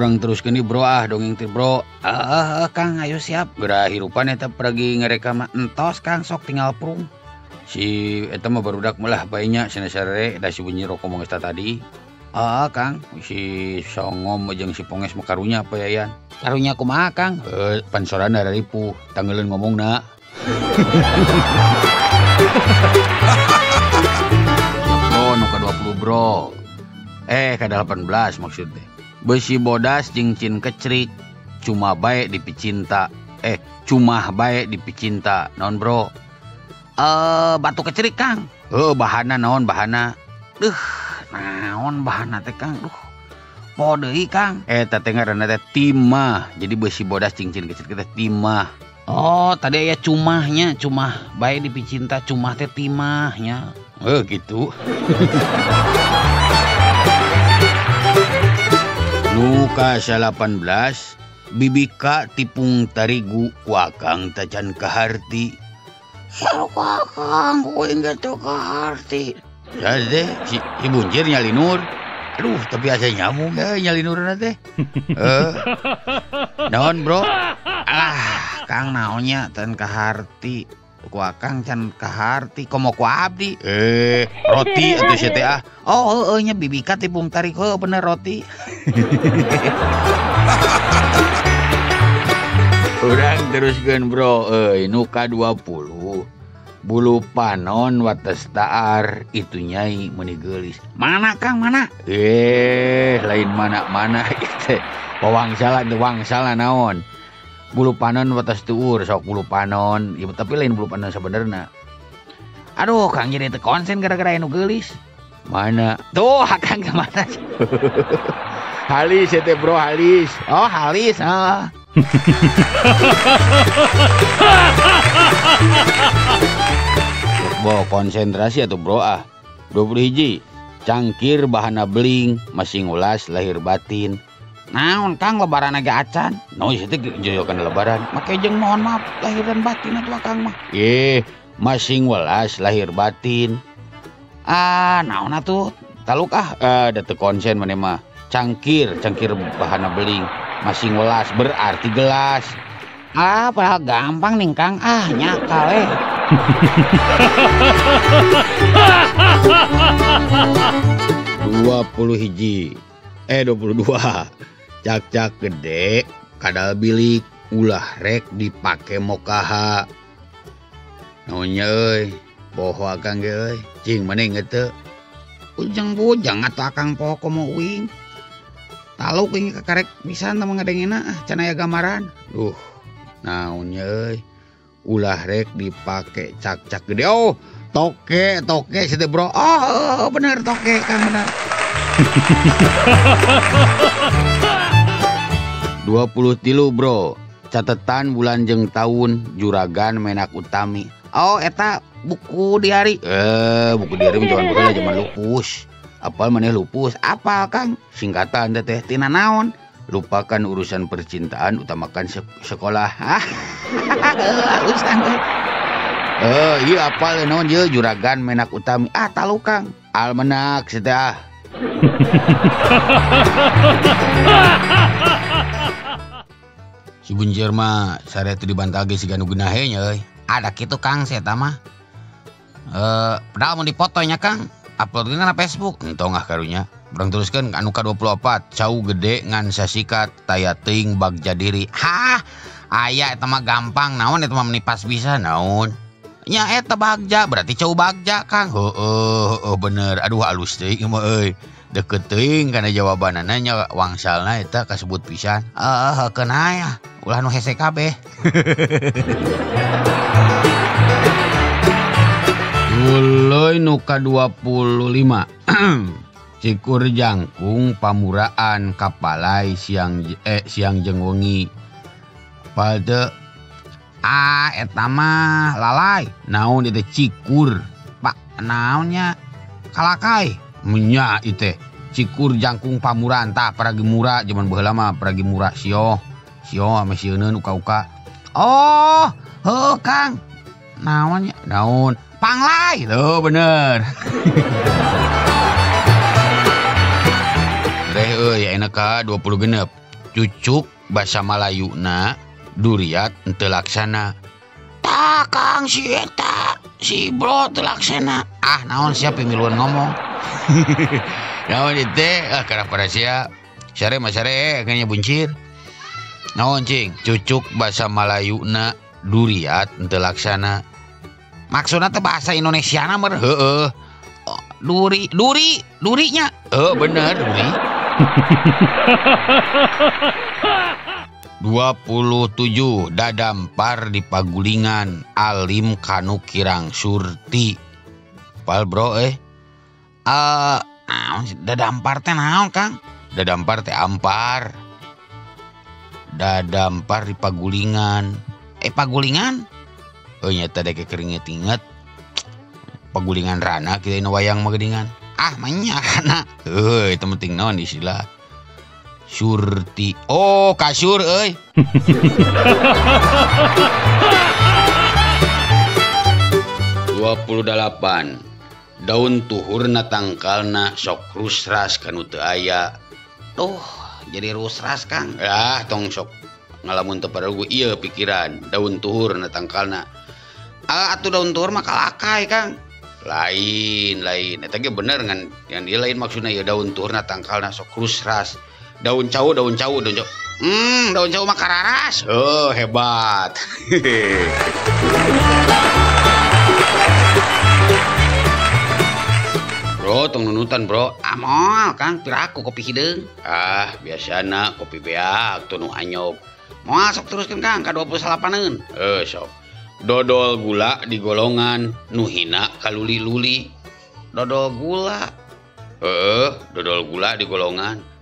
Urang teruskeun bro ah dongeng teh bro. Kang ayo siap. Geura hirupan eta pergi ngareka mah entos Kang sok tinggal prung. Si eta mah barudak melah bae nya cenah sare da si bunyi rokok mah geus tadi. Kang si Songom jeung si Ponges mah karunya apa yayan. Karunya kumaha Kang? Pansorana ripuh tanggeuleun ngomongna. Bro nu ka 20 bro. Ka 18 maksudnya. Besi bodas jeung cin kecrik cuma bae dipicinta. Cumah bae dipicinta. Naon bro? Batu kecrik Kang. Bahana naon bahana? Duh, naon bahana teh Kang? Duh. Poho deui Kang. Eta teh ngaranna teh timah. Jadi besi bodas cincin kecrik teh timah. Oh, tadi aya cumahnya, cumah bae dipicinta, cumah teh timahnya. Gitu. Nu ka 18 bibika tipung tarigu ku akang tacan kaharti. Sarua akang kowe engge teu kaharti. Teh si buncir nyalinur. Aduh, tapi asa nyamuk nyalinurna teh. Naon bro? Alah, Kang naonnya can kaharti. Ku akang can kaharti komo ku abdi. Roti atuh sia teh ah. Oh, heueuh nya bibika tipung tarigu heueuh bener roti. Urang teruskeun bro euy nu ka 20. Bulu panon wates taar itu nyai meuni geulis. Mana Kang mana? Lain mana-mana teh. Wawangsala teh wangsala naon? Bulu panon wates tuur sok bulu panon, ya, tapi lain bulu panon sebenarnya. Aduh Kang jadi teu konsen gara-gara anu geulis. Mana? Tuh Kang kemana? Halis teh bro halis. Oh halis ah. Bo konsentrasi atau bro ah. 21 cangkir bahana beling masih ngulas lahir batin. Naon Kang lebaran ge acan. No ieu teh joyokan lebaran. Make jeung mohon maaf lahir dan batin atuh Kang mah. Masih ngulas lahir batin. Ah, naon atuh? Taluk ah, da teu konsen maneh mah. Cangkir, cangkir bahana beling. Masih ngulas berarti gelas. Ah, padahal gampang nih Kang. Ah, nyakal 21 22 cak-cak gede kadal bilik ulah rek dipake mokaha. Naonnya euy poho akang ge euy cing maneh inget teu ujang-bujang atuh akang poho komo uing taluk ini kakarek pisan teh ngadengena ah can aya gambaran. Duh naonnya euy ulah rek dipake cak-cak gede. Oh toke toke sih bro. Oh bener toke Kang bener. 23 bro catatan bulan jeung tahun juragan menak utami. Oh eta buku diari. Buku diari zaman baheula zaman lupus. Apal maneh lupus? Apal Kang singkatan teh tina naon? Lupakan urusan percintaan utamakan sekolah. Urusan ieu apal naon ieu juragan menak utami. Ah talu Kang almenak sih teh ah. Si buncir mah sare teu dibantah ge siga nu geunahe nya euy. Ada kitu Kang si eta mah. Padahal mun dipoto nya Kang, upload kana Facebook. Entong ah karunya. Urang teruskeun anu ka 24, cau gede ngan sasikat taya teuing bagja diri. Hah, aya eta mah gampang naon eta mah meni pas bisa naon. Nya eta bagja berarti cau bagja Kang. Heueuh heueuh bener. Aduh alus teuing mah euy. Deket teuing kana jawabanana nya wangsalna eta kasebut pisan. Heukeun aya ulah nu hese kabeh. Tuluy nu ka 25. Cikur jangkung pamuraan kapalai siang siang jeung wengi. Apal teu? Ah eta mah lalai. Naon ieu teh cikur? Pak naonnya? Kalakai. Menya ieu teh. Cikur jangkung pamuraan tah paragi mura jaman baheula mah paragi mura sioh. Sioh ame sieuneun uka-uka. Oh, heuh Kang. Naonnya? Naon? Panglai. Tuh bener. Reh euy enak ka 20 genep. Cucuk basa Malayuna duriat henteu laksana. Tah Kang si eta si bro teu laksana. Ah naon sia pimiluan ngomong. Naon ieu teh ah karah para sia. Sare mah sare kayaknya buncir. Naon cing cucuk basa Malayuna duriat henteu laksana. Maksudna teh bahasa Indonesiana meureun heueuh. Duri duri durinya. Heuh bener duri. 27 dadampar di pagulingan alim kanu kirang surti. Pal bro dadampar teh naon Kang? Dadampar teh ampar. Dadampar di pagulingan. Pagulingan? Oh nya teh dek keringet-inget. Pagulingan rana kita nu wayang mah geuningan. Ah manya rana. Heuh itu penting naon istilah. Surti. Oh, kasur euy. 28. Daun tuhurna tangkalna sok rusras kanu teu aya. Tuh, jadi rusras Kang. Ah, tong sok ngalamun teu pararugu ieu pikiran. Daun tuhurna tangkalna. Ah, atuh daun tuhur mah kalakai Kang. Lain, lain. Eta ge bener ngan yang dia lain maksudna ieu daun tuhurna tangkalna sok rusras. Daun cau, daun cau, daun cau. Daun cau mah kararas. Oh, hebat. Bro, tong nunutan, bro. Amol, Kang, piraku kopi hideung. Ah, biasana kopi beak tuh nu anyog. Moal sok teruskeun, Kang, ka 28-eun. Sok. Dodol gula di golongan nu hina kaluli-luli. Dodol gula. Heeh, dodol gula di golongan.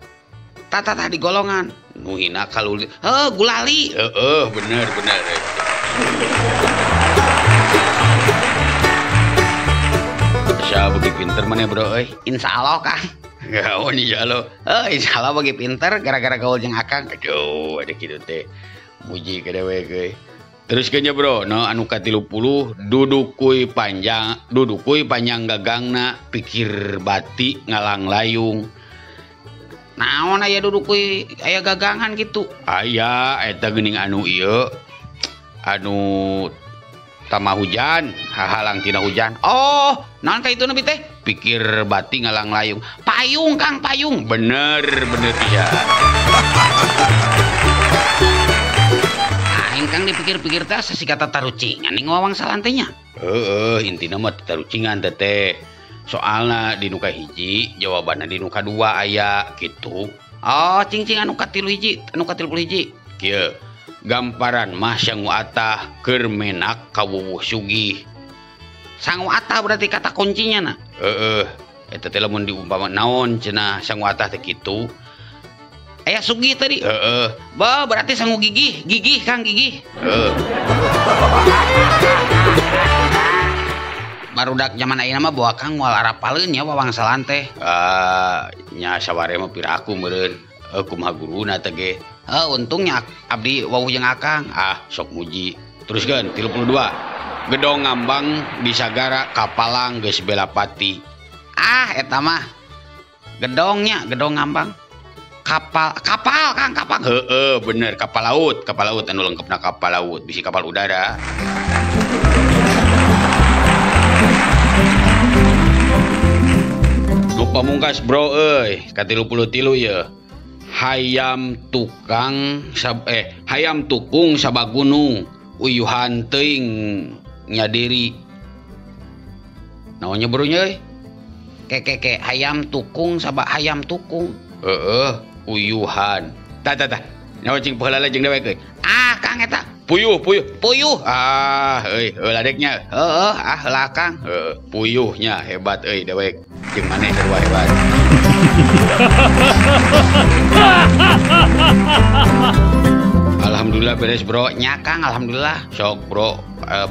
Tata di golongan nu hina kaluli. Heuh, gulali. Heeh, bener bener. Asa bagi pinter mana bro euy? Insyaallah Kang. Gaon insyaallah. Heuh, insyaallah bagi pinter gara-gara gaul jeung Akang. Aduh, ada kitu teh. Muji ka dewek euy. Teruskeun nya bro, no anu ka-30 dudukui panjang gagangna pikir bati ngalang layung. Naon aya dudukui aya gagangan gitu. Aya eta geuning anu ieu anu tama hujan, hahalang tina hujan. Oh, naon ka itu nabi teh? Pikir bati ngalang layung. Payung Kang, payung. Bener, bener pisan. Aing Kang dipikir-pikir teh asa si kata tarucingan ning wawang salantenya. Heeh, intina mah tarucingan teh. Soalna di nu kahiji jawabanna di nu kadua aya gitu. Oh, cing-cing anu ka-3 hiji, anu ka-30 hiji. Kieu, gamparan mah sangu atah keur menak kawuwuh sugih. Sangu atah berarti kata kuncinya na. Heeh, eta teh lamun diumpama naon cenah sangu atah teh kitu. Aya sugih tadi. Heeh. Bah, berarti sangu gigih, gigih Kang, gigih. Heeh. Barudak zaman ayeuna mah bawa Kang moal arapaleun nya wawangsalan teh. Ah, nya saware mah piraku meureun. Kumaha guruna teh ge. Heuh, untungnya abdi wawuh jeung Akang. Ah, sok muji. Teruskeun 32. Gedong ngambang di sagara kapalang geus belapati. Ah, eta mah gedongnya, gedong ngambang. Kapal, kapal Kang, kapal. Heeh, bener kapal laut anu lengkapna kapal laut, bisi kapal udara. Nu pamungkas bro euy, ka-33 ye. Hayam tukang hayam tukung sabagunung uyuhan teuing nyadiri. Naonnya bro nya euy? Ke hayam tukung saba hayam tukung. Heeh, uyuhan. Tah tah tah. Nyawa cing paheula jeung dewek euy. Ah Kang eta. Puyuh puyuh. Puyuh. Ah euy, heula deknya. Heeh, ah heula Kang. Heeh, puyuhnya hebat euy dewek. Jeung maneh sarua hebat. Alhamdulillah beres bro. Nya Kang, alhamdulillah. Sok bro,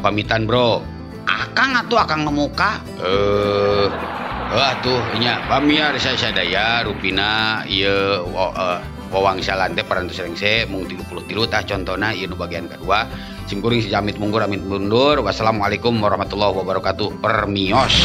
pamitan bro. Akang atuh akang nu muka. Atuh nya pamiarsa sadaya rupina ieu wawangsalan teh parantos rengse mung 33 tah contona ieu nu bagian kadua. Simkuring si jamit munggur amit mundur. Wassalamualaikum warahmatullahi wabarakatuh. Permios.